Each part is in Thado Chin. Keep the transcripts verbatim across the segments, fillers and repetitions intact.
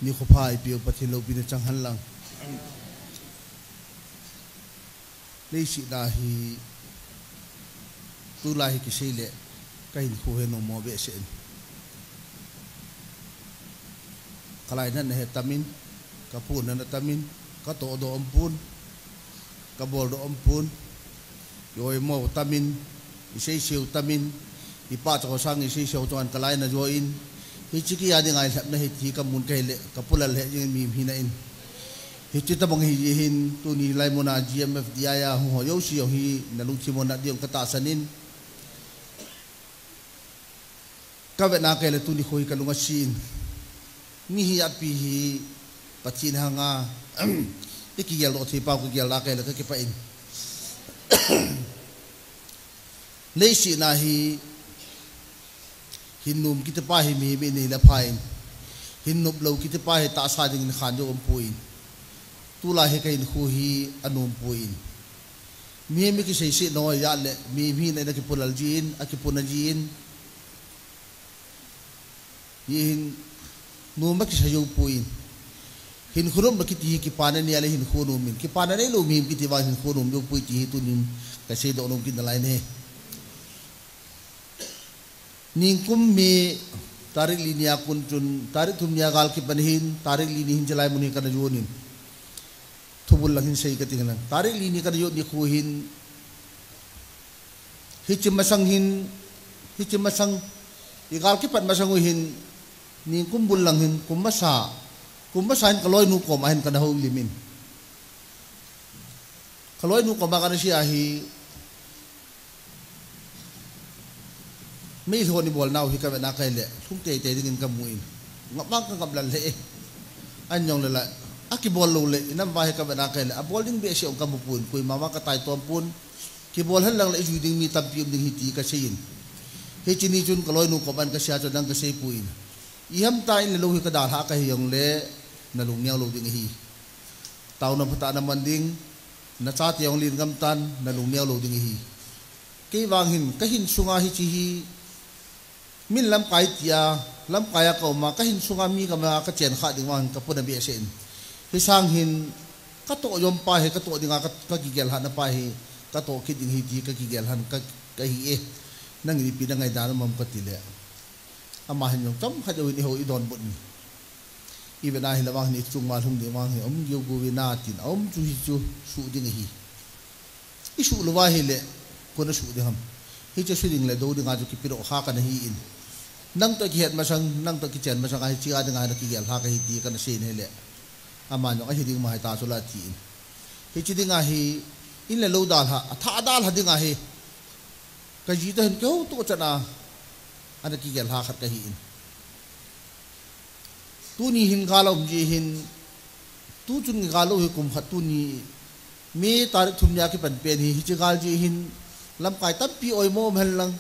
Nikho pha eipeu Pathen loupina chang hen lang. Leiset a hi tulai hi kisei le kahinkho hi anom mo behseh in. Kalainatna hi atamin, kapuinatna atamin, katohdoh aumpon, kaboldoh aumpon, i-oimo tamin, iseiseu tamin, ipachat sang iseiseu chunga kalainat joh in, hiche kia dinga ilhepna hi ti kamun kahile, kapulal lheh jingin mihem hina in. Hiche tabang hi jeh hin, tuni hilai muna G M F D I a hung ho jouse jong hi, nalungthim u nat diu katahsan in. Kavetna kahile tuni kho hi kalung asin. Mi hi api hi Pathen hanga, ikigel doh thei pau kigel a kahile kakipah in. Leiset a hi, hin nom kiti pa hi mihem inei le pha in. Hin nomlou kiti pa hi tahsa dingin khan jou aumpoi. Tulai hi kahinkho hi anom poi. Mihem ikiseiset nau jeh le, mihem hina in akipulal jin, akipuna jin. Hihin nom akisa jou poi. Hinkho nomna kiti hi kipana nei le hinkho nom in. Kipana neilou mihem kiti vang hinkho nom jou poi ti hi tunin kaseidoh nom kit nalai ahi. Nikum hi tarik li nia kon chun, tarik thum nia gal kipan hin, tarik li ni hin chelai mun hi kana jon in. Thubul lang hin sei kati ngen lang. Tarik li ni kana jot nikho hin, hiche masang hin, hiche masang, igal kipat masang u hin, nikum bul lang hin, kum masa, kum masa hin kaloinu koma hin kana houlim in. Kaloinu koma kana sei a hi, Meilhei hon ibol nau hi kavetna kahile, lhung teitei dingin kamu in. Ngap vang kangap lal lheh e. Ahin jong le la, akibol lou le, inam va hi kavetna kahile, abol ding behseh jong kamu pon, koima ma katai tom pon. Kibol hen lang le ijui ding mi tampi um ding ahi ti kasei in. Hiche ni chun kaloinu koma hin kasei a chun nang kasei poi. Iham tia in le lou hi kadalhah kahi jong le, nalung neo lou ding ahi. Taona phatah naman ding, nachate jong len ngam tan, nalung neo lou ding ahi. Kei vang hin, kahin sunga hiche hi, min lamkai tia, lamkai a kauma, kahin sunga mi kama kachen kha ding vang hin, kapuna behseh in. Hisang hin, katoh jom pa hi, katoh dinga ka, kakigel lhahna pa hi, katoh kit ding ahi ti, kakigel lhah ka, kahi e. Nangin ipi na ngaidan um am kati le. Ama hin jong chomkhat jouvin ihou idonbut in. Ivetna hile vang hin ichung ma lhung ding vang hi, um giu giu vin atin, aum chu hichu, suh ding ahi. Isuh lou va hile, koin asuh ding ham. Hiche suh ding le dou dinga chu kipedoh kha kana hi in. Nang toh kihet masang, nang toh kichen masang a hiche a dinga nakigel lhah kahi ti kana sei in hile. Aman jong ahi ding ma hita chu la ti in. Hiche dinga hi, in le lou dalha, athah dalha dinga hi. Kaji toh hin kihouto chan a, ana kigel lhah khat kahi in. Tuni hin gal aum jeh hin, tuchung gal lou hi kum khat tuni, May tarik thum nia kipan pen hi, hiche gal jeh hin, lamkai tampi oimo um hen lang,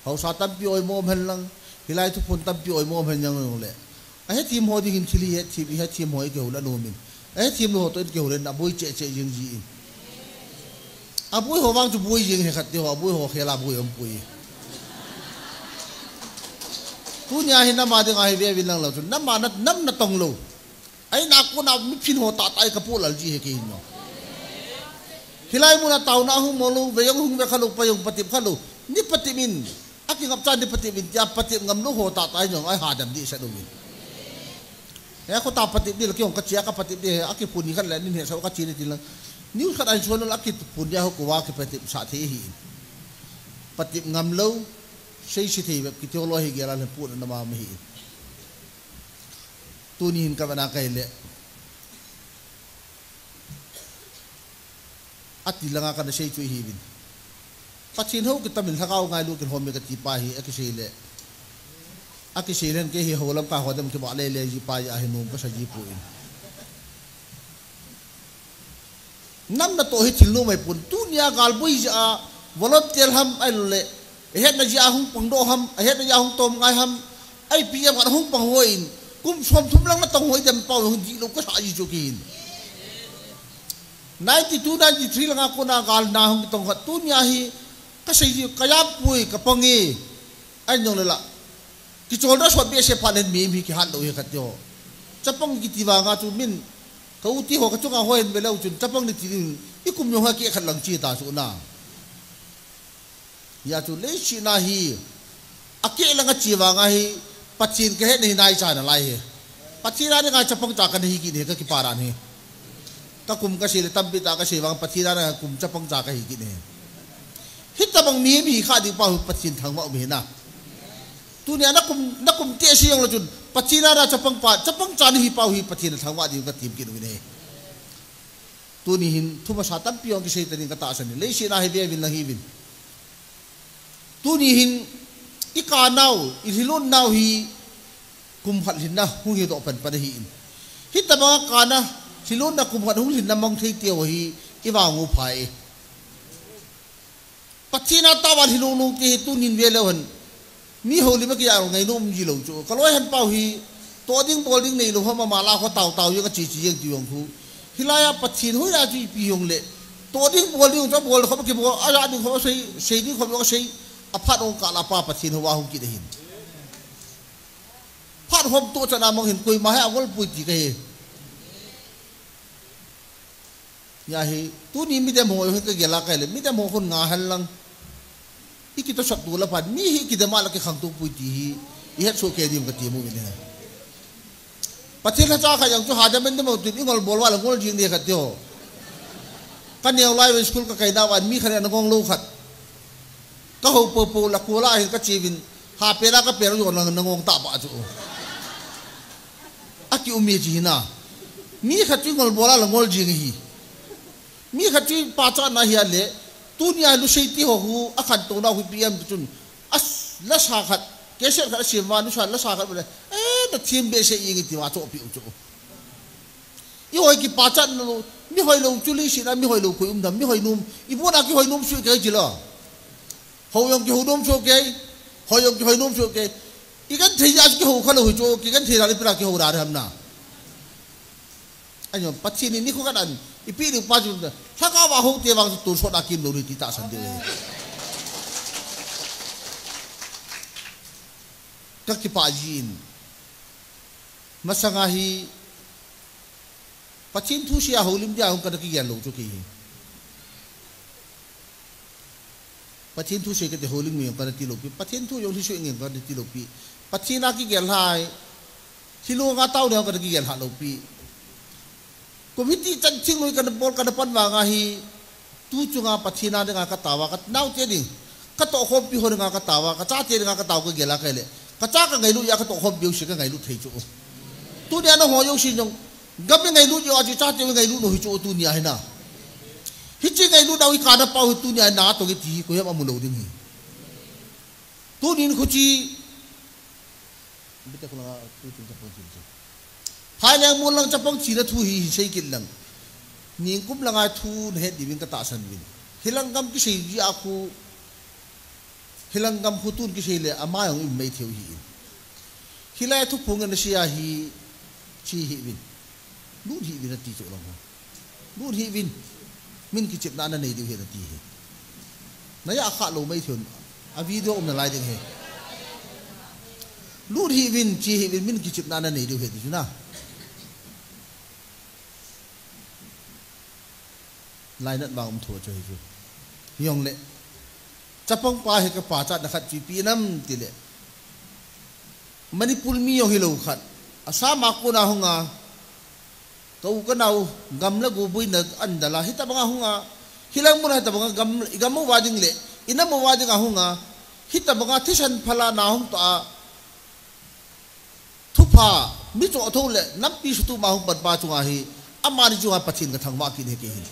haosa tampi oimo um hen lang, hilai thuphon tampi oimo um hen lang le. Ahethem ho ding hin thil hi hethem, ihethem ho ikihou le anom in. Ahethem lou ho toh ikihou le aboi cheh cheh jing ji in. Aboi ho vang chu boi jing ahi khat ti ho, aboi ho khel a boi um poi. Tunia hi nama dinga hi veuvin lang lou chun, nama na, nam natong lou. Ahi na kona miphin ho tahtah hi kapoh lal ji ahi kei hin jong. Hilai muna taona hung mo lou, ve jong hung ve kha lou, pa jong patep kha lou. Nei patep in, akingap chan nei patep in, tia patep ngam lou ho tahtah hi jong, ahi hadam dehset uvin. He, kho ta patep ding la kei jong kache a kapatep ding, akiphun ni khat le nin hesah kache ni ti lang. News khat ahin suan lang akiphun dia ho kova kipatep sah thei ahi. Patep ngam lou, seise thei bep kiti ho lou hi gel a lhepuna nama ma hi. Tuni hin kavetna kahile. Ati langa kana sei chu ihiuvin. Pathen hou kitamin lhagao ngailu kin home kati pa hi akisei le. Akisei len kei hi hou lamkai ho dem kibah lele ji pa hi ahi nom kasa ji poi. Nam natoh hi thil nom ahi pon. Tunia gal boi jeh a volunteer ham ahilou le. Ahetna jeh a hung pang doh ham, ahetna jeh a hung tom ngai ham. Ipi jeh a hung pang hoi in. Kum som thum lang natong hoi dem pau hung dihlou kasa ji chu kei hin. Ninety two, ninety three langa kona gal na hung tong khat tunia hi kasei ji kajam poi kapang e. Ahin jong le la. Kicholna sot behseh phat len mihem hi kihat lou hi kati ho. Chapang kiti vanga chu min, ka u ti ho ka chunga ho hin ve leu chun, chapang ni ti ding, i kum jong ha keh khat lang chi ta chu na. Hia chu leiset a hi, a keh lang a chi vanga hi, Pathen ka hetna hi nai cha na lai hi. Pathen a dinga chapang cha ka na hi kit hi ka kipa dan hi. Ka kum ka sei le tampi ta ka sei vang Pathen a dinga kum chapang cha ka hi kit hi. Hitabang mi, mi kha ding pa hu Pathen thangvah um hi na. Tunia na kum, na kum te si jong le chun, Pathen a dinga chapang pa, chapang cha na hi pa hu hi Pathen thangvah ding ka tim kit u hi ne. Tuni hin, thu masa tampi jong kisei ta ding ka tahsan hi. Leiset a hi ve vin lang hi vin. Tuni hin, i ka nau, i lhilon nau hi, kum khat lhinna hung hi doh pan pan hi in. Hitabang a ka na, lhilon na kum khat hung lhinna mang thei te ho hi, i vang u pha e. Pathen a tao a lhilong nung te hi tunin ve leu hen. Mi ho lima ki a ngainom ji lou chu. Ka loi hen pau hi. Toh ding bol ding nei lou ho ma ma la ho tao tao jeng a chi chi jeng ti jong khu. Hilai a Pathen hoi la chu ipi jong le. Toh ding bol ding chu bol khop ki bol. A ja ding khop sei, sei ding khop jong sei. A phat ong ka la pa Pathen ho wa hung kit hin. Phat hom to chana mang hin koima he a ngol pui ti ka he. Hia hi, tuni midem ho hi ka gel a ka le, midem ho khun nga hen lang. I kitosot tu la pan, mi hi kidem a la kikhang tu pui ti hi, i het soh kei ding ka ti mu in he. Pathen lhacha kha jong chu ha dem dem mo tin i ngol bol va la ngol jing ni khat ti ho. Ka neo lai ve school ka kai na van mi khat na ngong lou khat. Ka ho po po la ko la hin ka chi vin, ha pe la ka pe la yo na ngong ta ba chu. A ki um mi chi hi na. Mi khat chu ngol bol a la ngol jing hi. Mi khat chu pachat na hi a le, tunia lusei ti ho hu, a khan to na hu pi em tu chun. As, la sa khat, cassette khat a sim ma, nu sa la sa khat le. Eh, na thim be se ing ti ma cho pi u chu. I hoi kipachat na lou, mi hoi lou chu leiset a, mi hoi lou koi um dam, mi hoi nom, i bu na ki hoi nom su kei chi lo. Ho jong ki ho nom su kei, ho jong ki hoi nom su kei. I kan thei ja ki ho kha lou hi chu, ki kan thei ja le pira ki ho da ham na. Anyo, Pathen ni ni khu kan an, i pi ni pa chu, lhaka va ho te vang chu tu so na kim lou ni ti tahsan de. Ka kipa jin. Masanga hi, Pathen thu sia holim dia hung ka na kigel lou chu kei hi. Pathen thu sei ka ti holim mi hung ka na ti lou pi. Pathen thu jong hi sui ngem ka na ti lou pi. Pathen a kigel hai. Hi lo nga tau dia hung ka na kigel ha lou pi. Kum hiti chan thingnoi ka na bol ka na pan vanga hi. Tu chunga Pathen a dinga ka tao a, ka nau te ding, ka tohkhompi ho dinga ka tao a, ka chate dinga ka tao ka gel a ka le. Ka cha ka ngailut a ka tohkhompi u si ka ngailut thei chu. Tunia na ho jong si jong, gam i ngailut u a chu chate u ngailut u hi chu tunia hi na. Hichi ngailut u i ka na pau hi tunia na to ki ti hi ko yam amu lou ding hi. Tunin khu chi, Bite khu langa tu tin chapang thina chu. Phai leng mun lang chapang thina thu hi, hi sei kit lang. Ningkum langa thu na het diuvin ka tahsan uvin. Hilang gam kisei ji a khu, hilang gam khu tun kisei le ama jong i um mai thei u hi in. Hilai a thuphung na sia hi, chi hi uvin. Lut hi uvin ati chu lang ho. Lut hi uvin, min kichepna na nei diu hi na ti hi. Na ya kha lou mai thei un, a video um na lai ding hi. Lut hi uvin, chi hi uvin, min kichepna na nei diu hi ti chu na. Lainat vang um thou chu hi chu. Hi jong le. Chapang pa hi ka pachat na khat chu ipi nam ti le. Manipur mi jong hi lou khat. Assam a kona hung a. Ka u ka nau gam le go buina an dal a. Hitabanga hung a. Hilang mun a hitabanga gam, i gam uva ding le. I nam uva ding a hung a. Hitabanga thisan phala na hung ta a. Thupha, mi cho tho le, nampi sutu ma hung pan pa chunga hi, amani chunga Pathen ka thangvah kit e kei hin.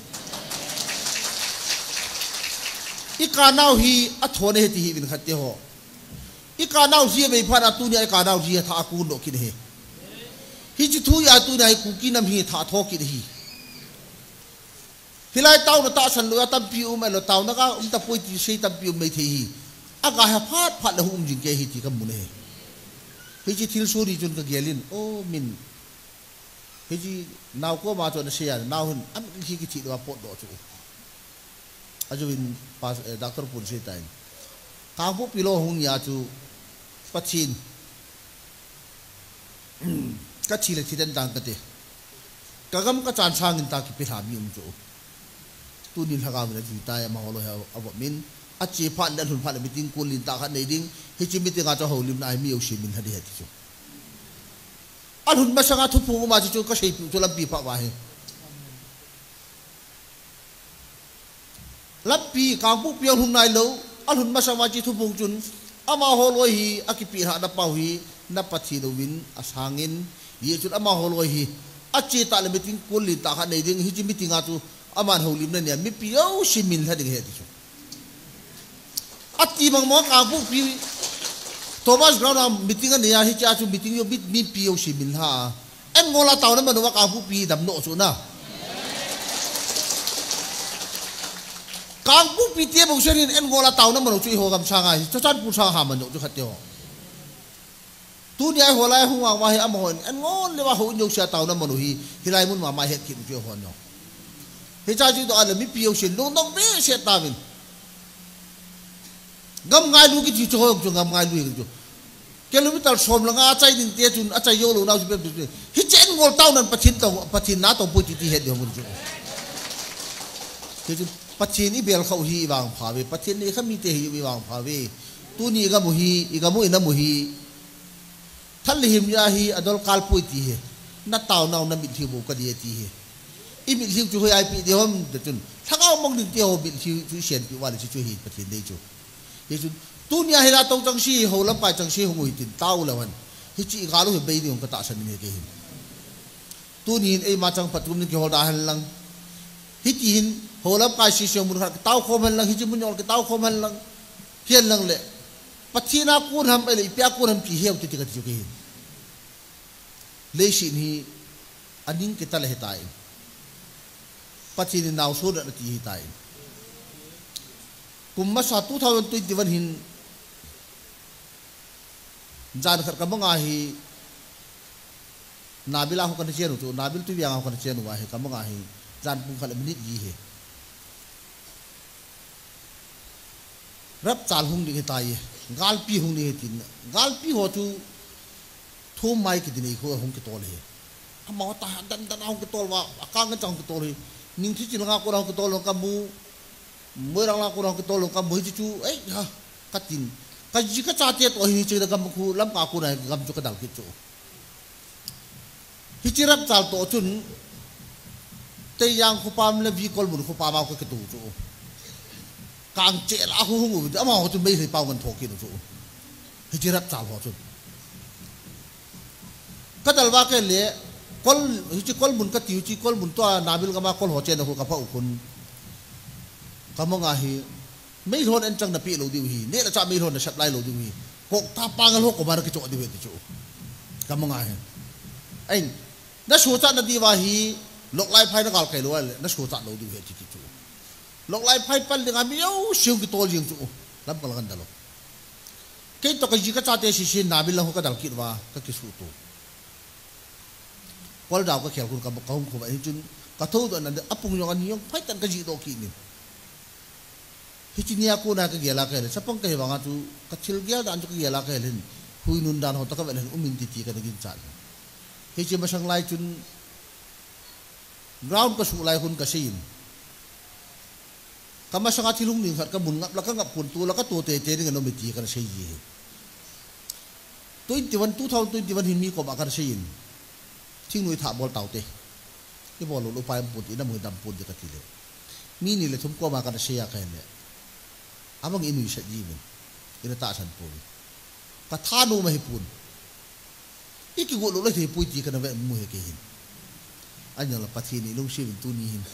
I ka nau hi, a thon e ti hi uvin khat te ho. I ka nau hi a vei phat a tunia i ka nau hi a tha a kun doh kit e. Hichi thu hi a tunia hi Kuki nam hi tha tho kit e hi. Hilai taona tahsan lou a tampi um e lo, taona ka um tapoi ti sei tampi um mai thei hi. A ka ha phat phat le hung um jing kei hi ti ka mu e. Hichi thil suri chun ka gel in, o min. Hichi nau koma chu na sei a, nau hin, am hi kithi lou a potdoh chu. A chu in pas, eh, Doctor Pun sei ta in. Kangpokpi lo hung nia chu Pathen. Ka thi le thi den tang ka te. Ka gam ka chan sangin ta kipe lha mi um chu. Tunin lhagao in a jui tai, amaho loi hi a, a vop min. A che phat le a lhun phat le meeting kul lin tah khat nei ding. Hiche meeting a chu houlimna hi mi jousen min lha ding ahi ti chu. A lhun masanga thuphong um a chu, chu ka seipeh chu lampi pha uva hi. Lampi, Kangpokpi a hung nailou, a lhun masang uva hiche thuphong chun, amaho loi hi, a kipeh lhahna pau hi, na Pathen uvin, a sangin, hijeh chun amaho loi hi, a che tah le meeting kul lin tah khat nei ding, hiche meeting a chu, aman houlimna nei a, mipi jousen min lha ding ahi ti chu. A ti mang mang a Kangpokpi Thomas Ground a meeting a nei a, hiche a chu meeting jou mi, mipi jousen min lha a. An ngol a taona man uva Kangpokpi dam nom chu na. Kangpokpi te bou sen hin an ngol a taona man u chu eiho gam sanga hi, Churachandpur sanga ha man u chu khat te ho. Tunia eiho lai hung vang uva hi amaho in an ngol le uva houin jouse a taona man u hi, hilai mun mama het kit u chu eiho nio. Hiche chu doh a le mipi jousen lungdong behseh tauvin. Gam ngailu kiti chu hoi chu gam ngailu hi chu. Kilometer som le nga a chai ding te chun, a chai jou lou nau chu bep chu. Hiche an ngol taonan Pathen tong, Pathen na tong poi ti, ti het ding mun chu. Hiche chu Pathen i bel khau hi i vangpha uve, Pathen nei kha mite hi i vangpha uve. Tuni i gam u hi, i gam u i nam u hi. Thal le himjia hi a dol kal poi ti hi. Na taonau na mitlhi bou ka ding ti hi. I mitlhi chu hoi a i peh ding ham ti chun. Lhagao mang ding te ho mitlhi chu i senpeh uva le chu, chu hi Pathen dei chu. Hichun, tunia hi la tou chang si, hou lamkai chang si hung u hitin, tao leu hen. Hiche i gal u hi bei ding ka tahsan in ahi kei hin. Tuni hin eima chang phat tum ding kihol da hen lang. Hiti hin, hou lamkai si si mun khat kitao khom hen lang, hiche mun jong kitao khom hen lang. Hihen lang le. Pathen a kon ham, ahile ipi a kon ham ti heu ti ti ka ti chu kei hin. Leiset hi a ning kita le hitai. Pathen in naosen na ti hitai. Kum masa two thousand twenty-one hin jan khat ka manga hi Nabil a ho kana chen u chu, Nabil Tuiviang a ho kana chen uva hi ka manga hi jan pung khat le minute li hi. Rapchal hung ding hitai, galpi hung ding hitin, galpi ho chu thum mai kiti nei khu hung kitol hi. Amaho ta dan dan a hung kitol uva, a kang chang kitol hi. Ningthi chil nga kona hung kitol ka mu, Moirang lang kona hung kitol ka mu hiche chu, ei ha, ka tin. Ka ji ka chate toh hiche gam khu lamkai kona gam chu ka dal kit chu. Hiche rapchal toh chun, Teijang khopam le Vikolmun khopam a ka kitou chu. Kang chel a hung hung u, amaho chu Meitei pau ngan tho kit u chu. Hiche rapchal ho chun. Ka dal uva kei le, kol, hiche Kolmun ka tiu, hiche Kolmun tua Nabil gam a kol ho chenna khu ka pha u khun. Ka manga hi, Meilhon anchang na peh lou diu hi, neh le chah Meilhon na sep lai lou diu hi. Kok ta pangal ho koma na kichoh diu hi ti chu. Ka manga hi. Ahin, na sochat na diuva hi, Loklaiphai na gal kai lou a le, na sochat lou diu hi ti ti chu. Loklaiphai pal dinga mi jousen kitol jing chu. Lamkai la kan dal u. Kei toh ka ji ka chate sese Nabil lang ho ka dal kit uva, ka kisuto. Kol dau ka khel khun ka, ka hung khu uva hichun ka thoudoh nan a pung jong ani jong phaitan ka jihdoh kit in. Hiche nia kona ka gel a ka hele, chapang ka hi vanga chu ka thil gel dan chu ka gel a ka hele hin, huinun dan ho toh ka vet le hin um in titi ka na ginchat. Hiche masang lai chun ground ka suh lai khun ka sei in. Ka masanga thil hung ding khat ka mun ngap la ka ngap pon, tu la ka to tete ding anom e ti kana sei ji hi. Twenty-one, two thousand twenty-one hin mi koma kana sei in. Thingnoi thah bol taute. I bol lou lou pai um pon ti, i nam hoi dam pon ti ka ti le. Mi ni le thum koma kana sei a ka hele. Abang i nuisat ji uvin. I na tahsan pon. Ka thanom ahi pon. I kigot lou le thei poi ti kana ve mu ahi kei hin. Ahin la Pathen in i lungset uvin tuni hin.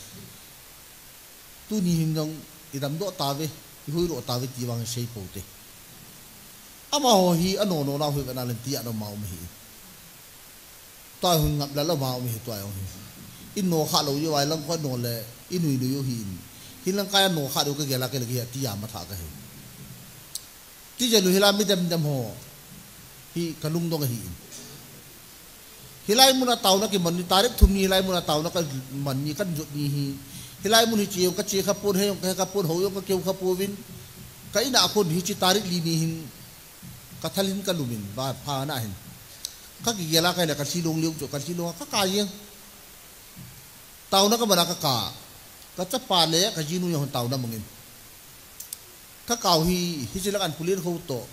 Tuni hin jong i damdoh tauve, i huhdoh tauve ti vang sei pou te. Amaho hi anoh noh nau hi vena len ti a no mau ma hi. Tua hun ngap la lo mau ma hi tua jong hi. I noh kha lou jeh uva lang ko noh le, i nui nui u hi in. Hin lang kai a noh kha diu ka gel a ka le ki ti a ma tha ka hi. Ti jeh u hilai mi dem dem ho hi ka lungdong ahi in. Hilai mun a taona kiman ni, tarik thum ni hilai mun a taona ka man ni, kan jot ni hi. Hilai mun hi che jong ka che kha pon, he jong ka he kha pon, hou jong ka keu kha pouvin. Ka in a khun hiche tarik li ni hin ka thal hin ka lum in, ba pha na hin. Ka kigel a ka le ka lhilong leo chu, ka lhilong a ka ka jeng. Taona ka man a ka ka. Ka chapa le ka jinu jong taona mangin. Ka kau hi, hiche lang an Pu Liankho toh.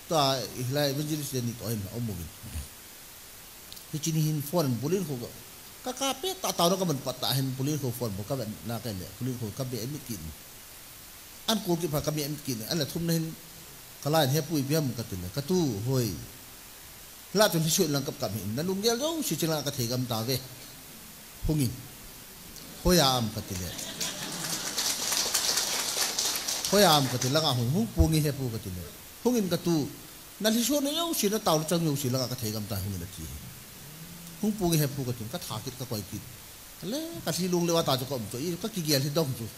Tua hilai evangelist ni toh hin a um uvin. Hiche ni hin phone an Pu Liankho ka. Ka ka pe ta taona ka man pat ta hin Pu Liankho phone bol ka ven na ka le Pu Liankho ka be mit kit. An call kit phat ka be mit kit. An la thum na hin ka la in he pu ipi ham ka ti le. Ka tu hoi. Lah chun lhisuh lang kap kap hi in, na lunggel jouse chilanga ka thei gam ta ve. Hungin. Hoiya am ka ti le. Hoiya am ka ti langa hung, hung pu ngi he pu ka ti le. Hungin ka tu, na lhisuh na jouse na tao chang jouse langa ka thei gam ta hungin a ti hi. Hung pu ngi he pu ka ti, ka tha kit ka koi kit. Le, ka lhilong le wa ta chu ka um chu, i ka kigel hi dong chu.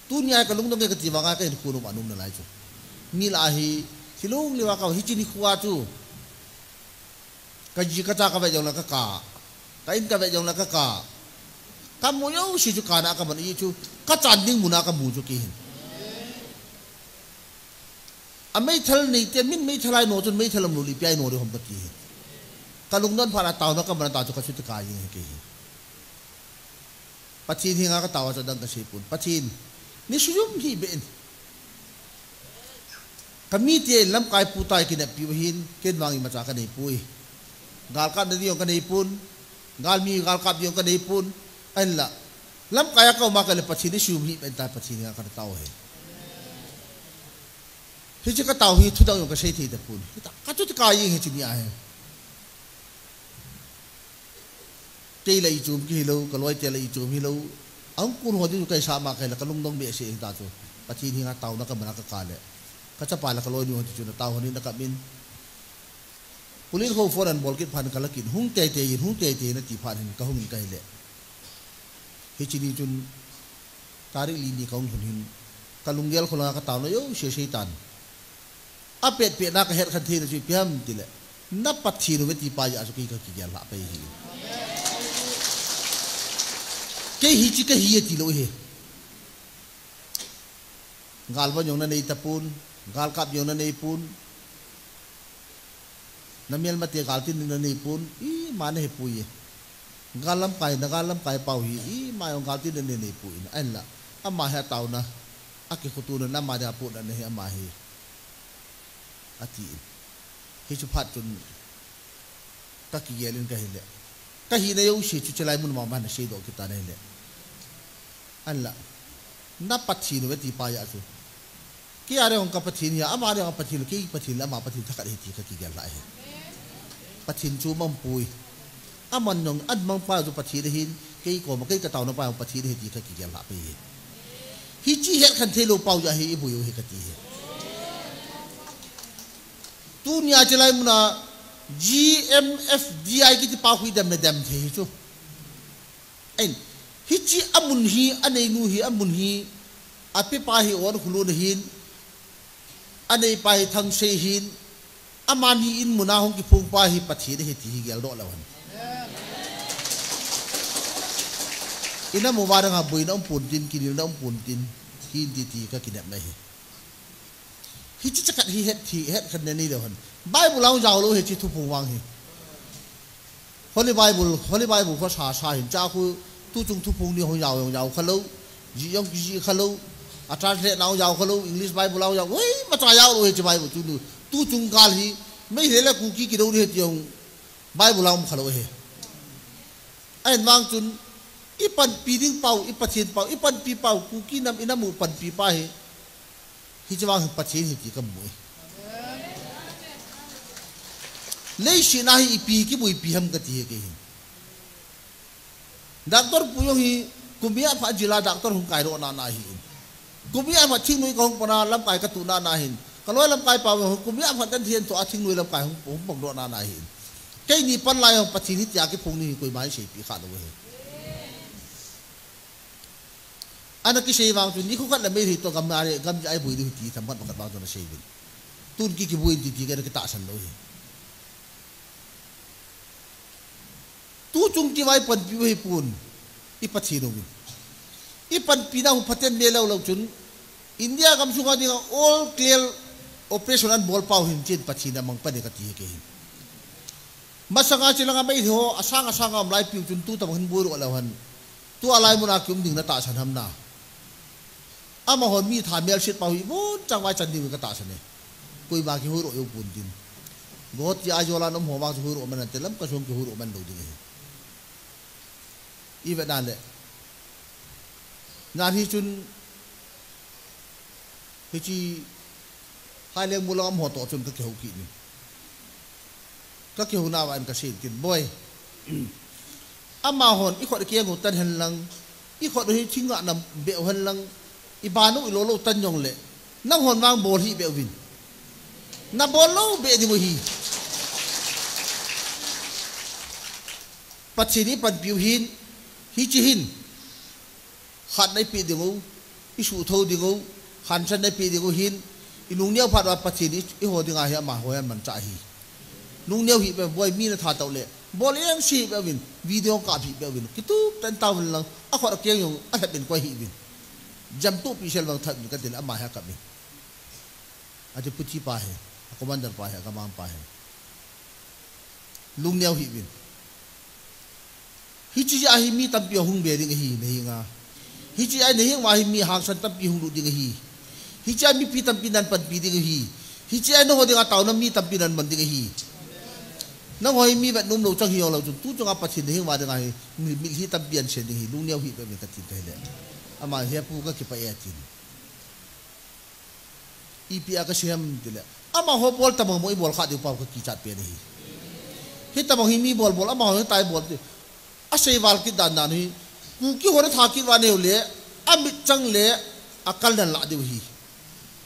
Tunia ka lungdong e ka ti vanga ka in khu num a num na lai chu. Ni la hi, lhilong le wa ka hiche ni khu a chu. Ka ji ka cha ka ve jong la ka ka. Ka in ka ve jong la ka ka. Ka mu jouse chu ka na ka man i chu. Ka chan ding mun a ka mu chu kei hin. A meithal nei te min meithal ai no chun meithal am lu li pi ai no de hom ka ti hin. Ka lungdon pha la taona ka man ta chu ka chu ti ka jing hi kei hin. Pathen henga ka tao a chu adang ka sei pon. Pathen, ni sujum hi be in. Ka mite lamkai pu tai kinep piu hin, ken vang imacha ka nei pui. Galkap na ding jong ka nei pon, galmi galkap ding jong ka nei pon, ahin la. Lamkai a ka um a ka le Pathen ni sujum hi be in ta Pathen henga ka tao hi. Hiche ka tao hi thudang jong ka sei thei ta pon. Hita, ka chu ti ka jing hiche ni a hi. Kei la i chom ki hilou, ka loi te la i chom hilou. Ahung kun ho ding chu ka i sa ma ka hi la ka lungdong be se ta chu. Pathen henga taona ka man a ka ka le. Ka chapa la ka loi ni ho ti chu na tao ho ni na ka min. Pu Liankho phone an bol kit phan ka la kin hung tei tei in, hung tei tei na ti phan hin ka hung in ka hi le. Hiche ni chun Tarik li ni ka hung lhun hin, ka lunggel kho langa ka taona jouse sei tan. A pet pet na ka het khan thei na chu ipi ham ti le. Na Pathen uve ti pa jeh a chu kei ka kigel lha pai hi. Kei hiche ka hi e ti lou hi. Galvan jong na nei ta pon, galkap jong na nei pon. Na melmate galtin na nei pon, ima na he pui e. Gal lamkai, na gal lamkai pau hi, ima jong galtin na nei nei pui na. Ahin la, ama hi a taona, a kikhotuna, na ama dia pon na hi ama hi. A ti in. Hichu phat chun, ka kigel in ka hi le. Ka hi na jouse chu chelai mun ma ma na sei doh kit ta na hi le. Ahin la. Na Pathen uve ti pa jeh a chu. Kei a ding jong ka Pathen hi a, ama ding jong ka Pathen, kei Pathen le ama Pathen thakhat ahi ti ka kigel lha ahi. Pathen chu mang pui. Aman jong, an mang pa chu Pathen ahin, kei koma, kei ka taona pa jong Pathen ahi ti ka kigel lha pai hi. Hiche het khan thei lou pau jeh a hi i boi u hi ka ti hi. Tunia chelai mun a G M F D I kiti pa khu i dem le dem thei hi chu. Ahin, hiche a mun hi, a neinu hi, a mun hi, a pe pa hi Onkholun ahin, a nei pa hi Thangsei ahin, aman hi in mun a hung kiphong pa hi Pathen ahi ti hi gel doh leu hen. I nam uva dang a boina um pon tin, kinelna um pon tin, hin ti ti ka kinepna hi. Hiche chakhat hi het thi, het khat na nei leu hen. Bible a hung jao lou hiche thuphong vang hi. Holy Bible, Holy Bible kho sa sa hin cha khu tuchung thuphong ni hung jao, hung jao kha lou. Ji jong kiji kha lou. A translate na hung jao kha lou, English Bible a hung jao. Hoi, imacha jao lou hiche Bible chu nu. Tuchung gal hi, Meitei le Kuki kidou ni hiti jong Bible a um kha lou hi. Ahin vang chun, i panpi ding pau, i Pathen pau, i panpi pau, Kuki nam i nam u panpi pa hi. Hiche vang hi Pathen ahi ti ka mu e. Leiset a hi ipi kimu ipi ham ka ti hi kei hin. Doctor pu jong hi kum hi aphat jila doctor hung kai doh na na ahin. Kum hi aphat thingnoi ka hung pan a lamkai ka tu na na ahin. Ka loi lamkai pa jong kum hi aphat dan thien to a thingnoi lamkai hung, hung pang doh na na ahin. Keini pan lai jong Pathen ahi tia kiphong ni hi koima in seipi kha lou hi. Ana kisei vang chu, nikho khat le Meitei toh gam a le, gam a i boi diu hi ti themkhat pakhat vang chu ana sei uvin. Tun ki kiboi in ti ti ka ana kitahsan lou hi. Tuchung tiva i panpi u hi pon, i Pathen u vin. I panpina hung phaten me lou lou chun, India gam sunga dinga all clear operation an bol pau hin chen Pathen a mang pan e ka ti hi kei hin. Masanga chilanga Meitei ho asang asang a um lai piu chun tu tabang hin boi ro leu hen. Tu alai muna kium ding na tahsan ham na. Amahon mi tha melset pau hi bon chang vai chan ding ka tahsan e. Koima kihoi ro jou pon tin. Guwahati a Aizawl a um ho vang chu hoi ro man ante Lamka sung kihoi ro man lou ding ahi. I vet na le. Nan hi chun hichi Haileng mula um ho to chun ka kihou kit in. Ka kihou na va in ka sei kit in, boi. Amahon i khut keng u tan hen lang, i khut hi thing a na beh u hen lang, i ban u i lo lo tan jong le, nanghon vang bol hih beh uvin. Na bol lou beh ding u hi. Pathen in panpi u hin, hichi hin. Khat na i pe ding u, i suh tho ding u, khansan na i pe ding u hin, i lungneo phat uva Pathen in i, i ho ding ahi, amaho hi aman chah ahi. Lungneo hih beh, boi mi na that tau le, bol eng si hih beh uvin, video kap hih beh uvin, kitup tah in tao uvin lang, a khut a keng jong, a lhep in koi hih uvin. Jam tu pi sel vang that uvin ka ti le, ama hi a kap in. A Deputy pa hi, a Commander pa hi, a Command pa hi. Lungneo hih uvin. Hichi a hi mi tampi ahung be ding ahi, na heng a. Hichi a na heng uva hi mi hangsan tampi hung lut ding ahi. Hichi a mipi tampi nan panpi ding ahi. Hichi a na ho ding a taona mi tampi nan man ding ahi. Nangho hi mi vet nom lou chang hi jong lou chun, tu chunga Pathen na heng uva ding ahi, mi, mitlhi tampi an sen ding ahi, lungneo hih beh uvin ka tin ka hi le. Ama hi a pu ka kipah e a tin. Ipi a ka sei ham ti le. Amaho bol tabang mo i bol kha diu pau ka kichat pen ahi. Hi tabang hi mi bol bol, amaho hi tai bol ti. A sei val kit dan dan hi. Kuki ho na that kit uva neu le, a mit chang le, a kal dan la diu hi.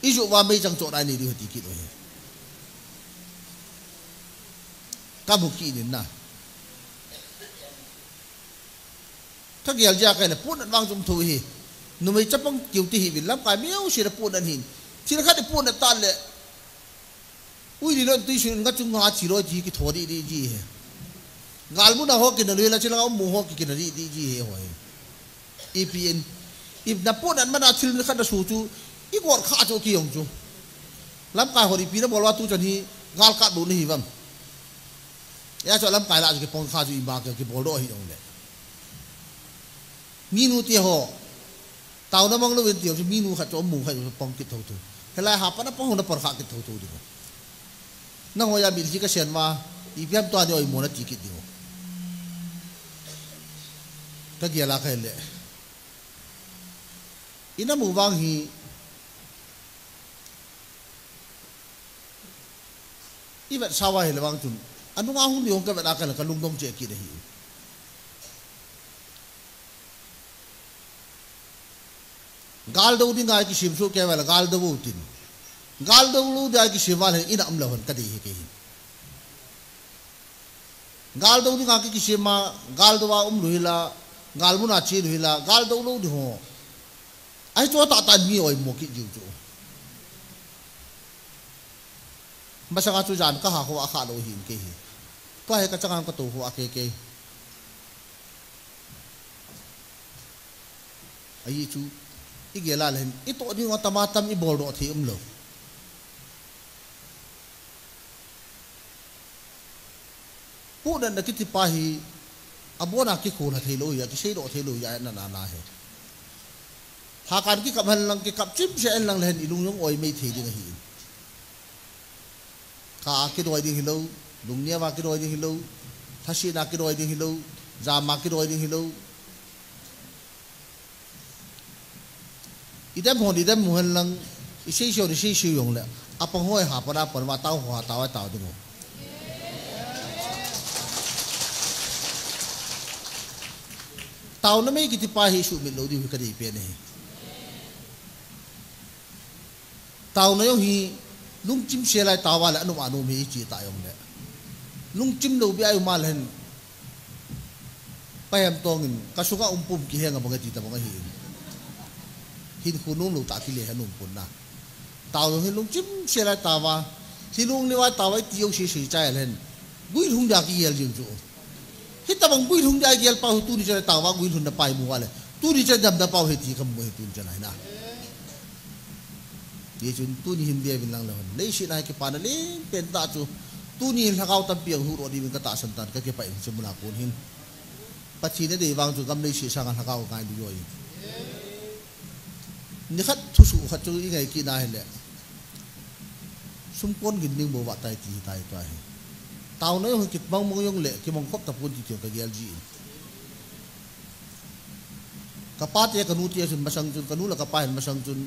I ju uva mei chang cho nai ni diu ti kit u hi. Ka mu kit in na. Ka gel jia ka le, puhnat vang chu um tho hi. Numei chapang kiu ti hi vin lamkai miu si le puhnat hin. Thil khat i puhnat ta le. Ui, ni lon tui sun nga chu nga chi loi ti ki tho di di ji he. Gal mun a ho ki na lui la chi la um mu ho ki ki na di di ji he ho he. I pi in. I na puhnat man a thil khat na su chu. I gor kha chu ki yong chu. Lamkai ho ri pi na bol uva tu chan hi. Gal ka du ni hi vam. Ya chu lamkai la chu ki pong kha chu i ba ki, ki bol do hi yong le. Minu ti ho. Taona mang louvin ti ho chu minu khat chu mu khat chu pong kit tho tho. Helai ha pa na pong na por kha kit tho tho ding. Na ho ya mil ji ka sen ma, i piam to ani oi mo na ti kit ding. Ka gel a ka le. I na mu vang hi, i vet sa uva hi le vang chun. Anung a hung ni hung ka vet a ka le ka lungdong che kit ahi. Gal do ding a i kisem su ke vel gal do u tin. Gal do lou ding a i kisem val hen i na um lou hen ka dei hi ke hin. Gal do ding a ki kisem a, gal do a um lou hi la, gal mun a che lou hi la, gal do lou ding ho. Ahi chu ta ta mi oi mo ki jiu chu. Masanga chu jan ka ha ho a kha lou hin ke hi. Ka he ka chang ka to ho a ke ke. Ahi chu, i gel a le hin, i to ding a tam a tam i bol do thei um lou. Puhnat na kiti pa hi, a bon a ki khol ha thei lou hi a, ki sei do thei lou hi a, na na na he. Ha kan ki kap hen lang, ki kap chim se en lang le hin, i lung jong oi mei thei ding ahi. Ka a ki doi ding hi lou, lungneo a ki doi ding hi lou, thasi na ki doi ding hi lou, jam a ki doi ding hi lou. I dem hon, i dem mu hen lang, i sei sei hon, i sei sei jong le, a pang ho a ha pa na pa ma tao ho a tao a tao ding ho. Taona mei kiti pa hi sumil lou ding hi ka dei pen ahi. Taona jong hi lungchim se lai tao a le anum anum hi i chi ta jong le. Lungchim lou bia i um a le hen. Paiam tong in ka sunga um pum ki heng a bang a ti ta bang ahi. Hin khu nung lou ta ki le ha nung pun na. Tao jong hi lungchim se lai tao a. Hi lung le wa tao a i ti jong se se chai a le hen. Gui lhung dia ki yel jing chu. Hitabang gui lhung dia gel pa hu tuni chana tao va gui lhun na pai mu va le. Tuni chana dam na pau he ti kam mu he tuni chana hina. Ye chun tuni hin dia vin lang le hon. Leiset a kipa na len pen ta chu. Tuni lhagao tampi ahung huhdoh dingin katahsan tan, kakipah in hiche muna kon hin. Pathen in adei vang chu gam leiset sanga lhagao ngailu joi. Nikhat thusoh khat chu ingai kit na hile, sumkon gin ding bou vah tai ti hitai tua hi. Taona jong hi kimang mang jongle, kimang khop tapon ti ti jong kagel jin. Kapa te kanu te chun masang chun, kanu le kapa hin masang chun,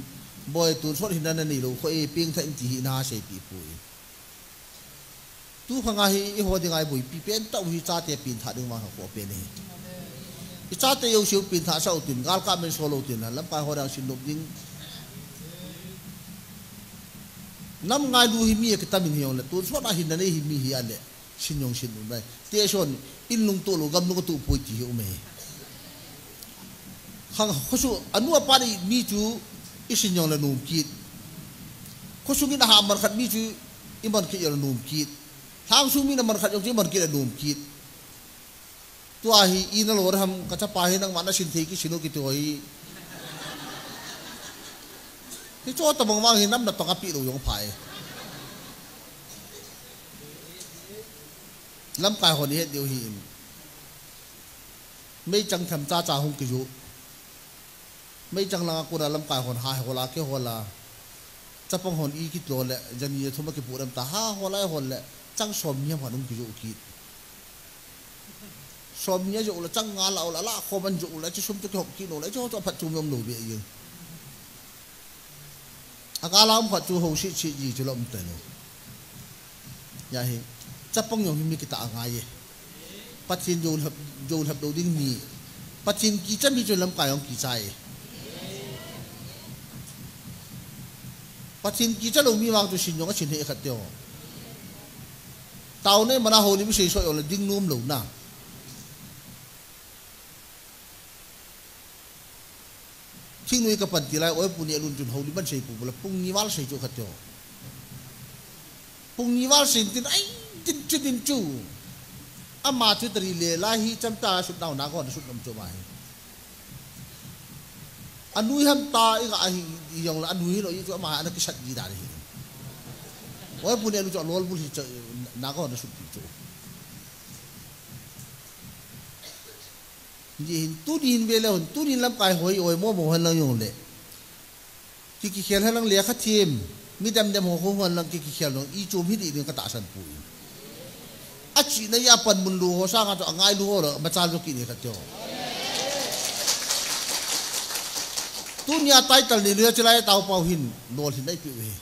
boi, tonsot hinna nanei lou khu e, pengthah in ti hi naseipeh poi. Tu khanga hi eiho dinga iboipi pen tah u hi, chate pengthah ding vang kha khoh pen ahi. Ichate jouse u pengthah sah utin, galkap in sol utin, lamkai ho dang sin nop ding. Nam ngailu hi mi akitam in hijongle, tonsot a hinna nei hi mi hi ale, sin jong sin um nai. Ti son, in lungtoh lou, gam lung atoh poi ti hi um e. Khang khosu, anu apa nei mi chu isin jongle nom kit. Khosung in aha man khat mi chu iman kit jongle nom kit. Lhangsung mi naman khat jong chu iman kit le nom kit. Tua hi ina lou ham, kachapa hi nangma nasin thei kisin u kiti ho hi. Hicho tabang vang hi nam natong apeh lou jong pha e. Lamkai hon ihet diu hi in. Meichang themcha cha hung kijoh. Meichang langa kona lamkai hon ha hol a, kihol a. Chapang hon i kit lou le, jani thum a kipu dam ta, ha hol a, hol le, chang somni ham hon hung kijoh kit. Somni ajoh le, chang nga la, la, la, khom ajoh le, chu sum chu kihop kit lou le, chu chu phat chu um lou be jeng. Akal a um khat chu ho sit sit ji chu la um tai lou. Ahi, chapang jong hi mi kitah angai e. Pathen jou lhep, jou lhep lou ding mi. Pathen kicha mi chu lamkai jong kicha e. Pathen kicha lou mi vang chu sin jong asin hih khat teo. Taona mana houlim sei soi ole ding nom lou na. Thingnoi kapan tilai, oi, pu Nehlun chun houlim ahin sei pu bula, pung ni val sei chu khat teo. Pung ni val sei tin, ai, tin chu, tin chu. Ama chu tari le, lai hi cham ta, sut nau na kon, sut nom chu ma hi. Anui ham ta, i ga hi, i jong la, anui hi lou, i chu ama, ana kisat di da hi. Oi, pu Nehlun chu alol bul hi chu, na kon, sut di chu. Ni hin, tuni hin vele hon, tuni lamkai hoi, oi, mo, mo, han lang jong le. Ki, kikhel han lang le kha thim, mi dem dem ho, ho, han lang ki, kikhel lang, i chom hi di ding katahsan poi. Achina i apan mun lou ho, sanga chu angai lou ho, la, machal jo kini kha teo. Tuni a title ni lou, chilai tao pau hin, lol hin nai pi u hi.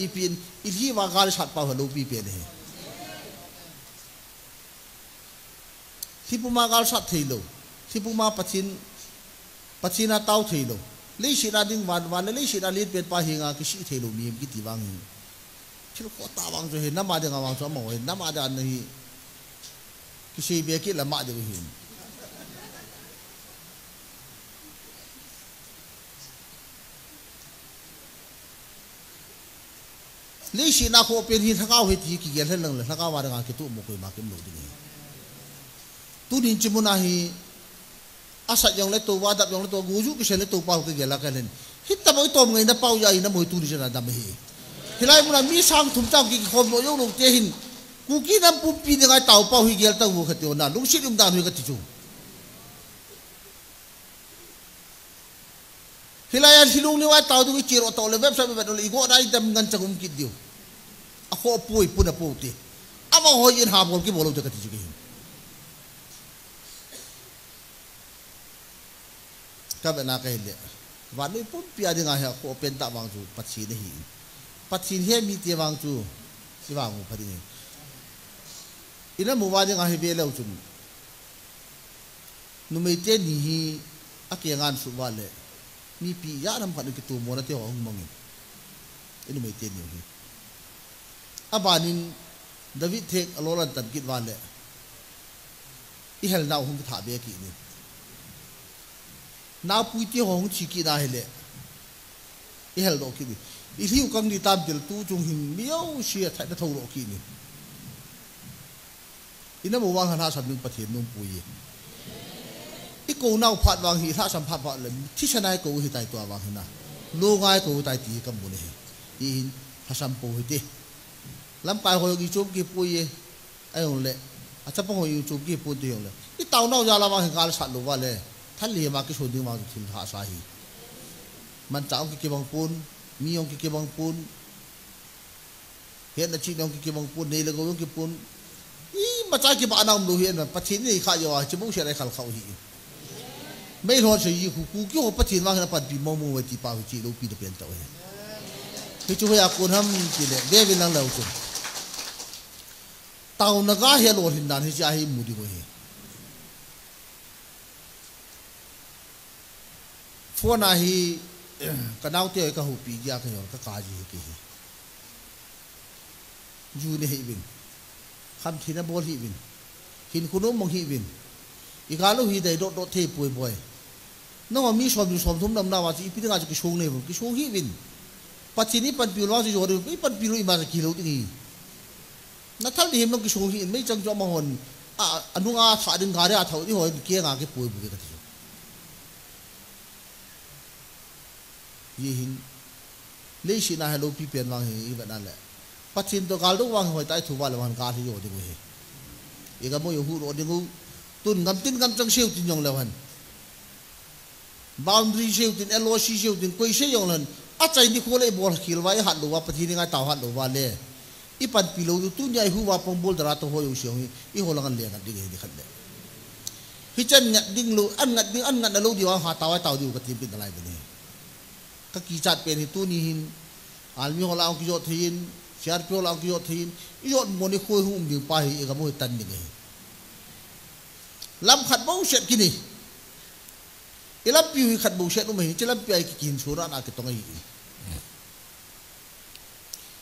Ipi in, ilhi va gal sat pau ha lou pi pen hi. Lhi puma gal sat thei lou. Lhi puma Pathen, Pathen a tao thei lou. Leiset a ding van, van le leiset a len pen pa henga kisih thei lou mi em kiti vang hi. Thil khoh tah vang chu hi, nam a dinga vang chu ama hoi, nam a dinga hi. Kisei be kit la ma ding hi. Leiset a khoh pen hi lhagao hi ti kigel hen lang le, lhagao a dinga kitoh mo koima kim lou ding hi. Tunin chi muna hi, asat jong le tou, adap jong le tou, guju kisen le tou pau kigel a kalen. Hitabang i tom ngai na pau ja i na moi tuni jana dam hi. Hilai muna mi sang thum chang ki kikhom lou jong lou te hin. Kuki nam pumpi dinga i tao pau hi gel ta u kha teo na, lungset um dan hi kati chu. Hilai a lhilung ni vai tao dung i chiro tao le website website le i go dai dam ngan chang um kit diu. A kho pui puna pu ti. Ama hoi in ha bol ki bol u te kati chu ki hin. Ka be na ka hile. Vannoi pumpi a dinga hi a kho pen tah vang chu Pathen ahi. Pathen he mi te vang chu i vang u pha ding hi. I na mu va dinga hi ve leu chun. Numei teni hi a kiangan sut uva le, mipi ijat ham khat in kitomona te ho hung mangin. I numei teni hi. Abanin David Theng a lol an tan kit uva le, i helnau hung kitha be kit in. Naopui te ho hung thi kit na hile, i heldoh kit in. I lhiu kang ni tam til tu chung hin mi jouse a thaina thoudoh kit in. I na mu vang hi lhasam ding Pathen nom pui e. I kou nau phat vang hi, i lhasam phat vang le, thisan a i kou hi tai tua vang hi na. Lunga i kou tai ti hi ka mu ni hi. Hi hin lhasam pou hi te. Lamkai ho jong ichom kipui e. Ahijongle, achapang ho jong ichom kipui te jongle, itaonau jal a vang hi gal sat lou vale, thal le hema kisun ding vang thil hahsa ahi. Manchah jong kikibang pon, mi jong kikibang pon, hetna chihna jong kikibang pon, nei le gou jong kipon. Imacha kibahna umlou hi, Pathen in eikha jou a, hiche bou seh a ikhalkhah u ahi. Meilhei sei ji khu, Kuki ho Pathen vang hin apanpi mong mong uve ti pa hiche loupina pen tah u ahi. Hichu hoiya kon ham tile, veuvin lang leu chun, taona ga hi alolhin dan hiche a hi imu ding u ahi. Phone a hi, kanaote ho kahoupi jeh a kahol, kaka ji hi kei hi. Ju ne hih uvin. Khamthei na bol hih uvin. Hinkho nom mong hih uvin. Igal u hi dei dot dot thei poi boi. Nangho mi somni somthum nam nauva chu ipi dinga chu kisong nei uvem, kisong hih uvin. Pathen in ipanpi lou vang chu jou ding, ipanpi lou ima chu kilou ding ahi. Nathal ding him jong kisong hih in, meichang chu amahon, a, anunga thah ding gari a thou ding ho in kenga kipui bou ve kati chu. Hiche hin, leiset a hi loupi pen vang hi, ivet na le, Pathen toh gal dou vang hi hoitah a ithu uva le vang gal hi jou ding u ahi. Igam u jong huhdoh ding u, tun gam tin gam chang seiyu tin jongle vang, boundary seiyu tin, L O C seiyu tin, koi sei jongle vang, achai nikho le ibol khel uva, ihat lou uva, Pathen dinga itao hat lou uva le, ipanpi lou diu, tunia ihuh uva pang bol dara toh ho jouse jong hi, iho lang an le ngat ding ahi, dikhat le. Hichan ngat ding lou, an ngat ding, an ngatna lou diu a, ha tao a itao diu katim pin nalai uvin ahi. Kakichat pen hi tuni hin, army ho lah a kijot thei in, C R P F ho lah a kijot thei in, ijot mo nikho hung um ding pa hi, igam u hi tan ding ahi. Lam khat bou set kini. Ilampiu hi khat bou set um ahi, hiche lampi a ikikinsuna a kitong ahi.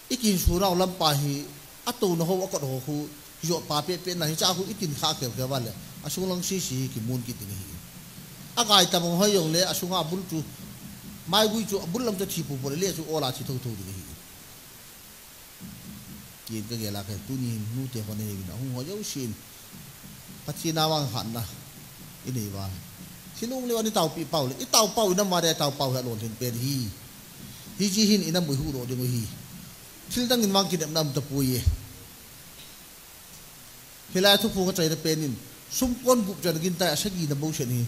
Ikinsunau lam pa hi, atouna ho, akot ho khu, kijot pa pehpeh na hiche a khu itin kha keu keu uva le, asung lang sese hi kimun kit ding ahi. Agai tabang hoi jongle, asunga bul chu, maigui chu, abul lang chu thi popo le, le chu ol a thi thotho ding ahi. Tin kagel a kahi, tuni hin nute ho nahiuvin, ahung ho jousen, Pathen a vang hatna inei uva, thil hung leu a itaopi pau le, itaopau, inam uva dia itaopau hi alolhin pen ahi. Hiche hin inam u ihuhdoh ding u ahi. Thil dang in vang kinepna um tapoi e. Hilai a thuphong achaina pen in, sumkon gup chan gin tai, asagi na bou set ahi.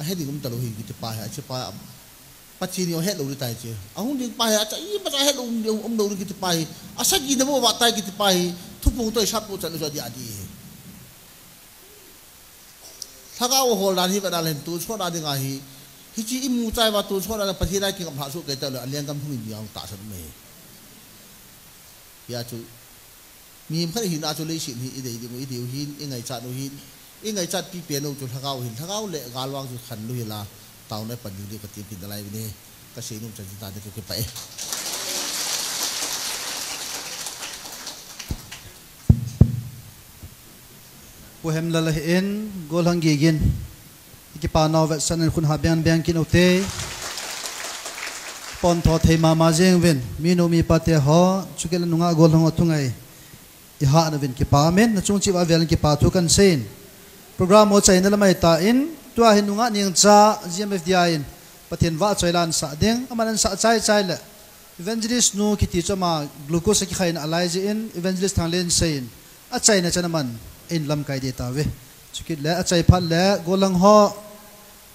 Ahe ding um talou ahi kiti pa hi, ache pa, Pathen in ahet lou ding tai che. Ahung ding pa hi, achai imacha het lou um, um lou ding kiti pa hi, asagi na bou vah tai kiti pa hi, thuphong toh isap lou chan lou chu adih adih ahi. Lhagao hol dan hi vet na le hin tonsot na dinga hi, hiche imu chai uva tonsot na Pathen a kingap lhah soh kei tale, alenggam hung in ding a hung tahsan um ahi. Hia chu, mihem khat ihina chu leiset hi idei ding u, idei u hin, ingaichat u hin, ingaichat pi pen u chu lhagao hin, lhagao le gal vang chu khanlou hila, taona ipan ding diu katim pin nalai uvin ahi, kasei nom chan chu tante, kakipah e. Pu Hemlal ahin, gollhang Gigin, ikipa nau vetsahnan khut ha beng beng kit u te. Pontho thei mama jeng uvin, minu mipa te ho, chukit le nungah gollhang ho thungai ihahna uvin kipa umin, nachung cheh uva vel in kipa thu kahin seiyin. Program ho achaina lam ahitan, tua hi nungah nengcha G M F D I in Pathen vahchoi la ahinsah ding, aman ahinsah chai chai le Evangelist nu kiti chu ama glucose akikhai in alai jeh in Evangelist Thanglien seiyin, achaina chan aman eihin lamkai ding tauve. Chukit le achai phat le gollhang ho,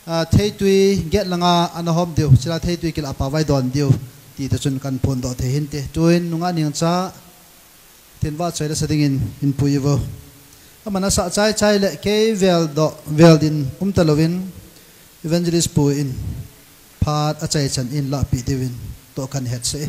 a, theitui gate langa ana hom diu, chule theitui kilah pa vai don diu, ti toh chun kahin phondoh thei hinte. Tuin nungah nengcha Pathen vahchoi la sa dingin hin pui uvo. Aman asah chai chai le kei veldoh, vel ding um talouvin Evangelist pu in phat achai chan in lahpeh diuvin toh kahin hetsah e.